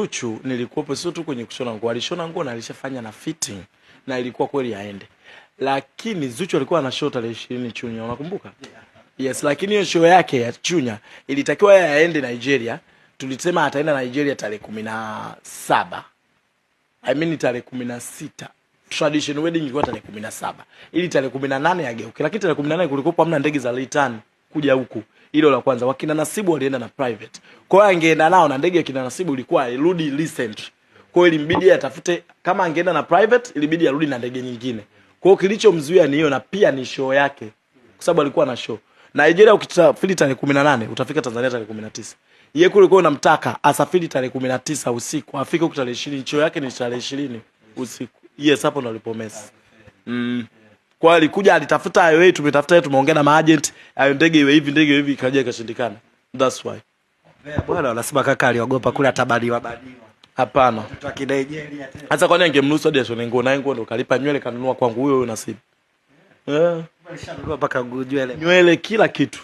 Zuchu nilikuwepo sio tu kwenye kushona nguo, alishona nguo na alishafanya na fitting na ilikuwa kweli aende. Lakini Zuchu alikuwa ana show tarehe 20 Chunya, unakumbuka? Yes, lakini hiyo show yake ya Chunya ilitakiwa yeye aende Nigeria. Tulisema ataenda Nigeria tarehe 17. I mean tarehe 16. Tradition wedding ilikuwa tarehe 17. Ili tarehe 18 ageuke. Lakini tarehe 18 kulikuwa hamna ndege za return kuja huku. Hilo la kwanza. Wakina Nasibu walienda na private. Kwa hiyo angeenda nao na ndege ya kina Nasibu ilikuwa irudi recent. Kwa hiyo ilimbidi yeye atafute, kama angeenda na private ilibidi arudi na ndege nyingine. Kwa hiyo kilichomzuia ni hiyo, na pia ni show yake. Kwa sababu alikuwa na show. Nigeria ukisafiri tarehe 18 utafika Tanzania tarehe 19. Yeye kule kwa unamtaka asafiri tarehe 19 usiku, afike huku tarehe 20, show yake ni tarehe 20 usiku. Yes, hapo ndo alipomess. Kwa hiyo alikuja alitafuta highway, tumetafuta yeye, tumeongea na maagent, ayo ndege iwe hivi, ndege iwe hivi, ikaja ikashindikana. That's why. Bwana wanasema kaka aliogopa kule atabaniwa baniwa. Hapana. Mtoto wa Nigeria tena. Sasa kwani angemruhusu hadi ashone nguo, naye nguo ndo kalipa, nywele kanunua kwangu huyo huyo Nasibu. Yeah. Alishanunua mpaka nywele. Nywele kila kitu.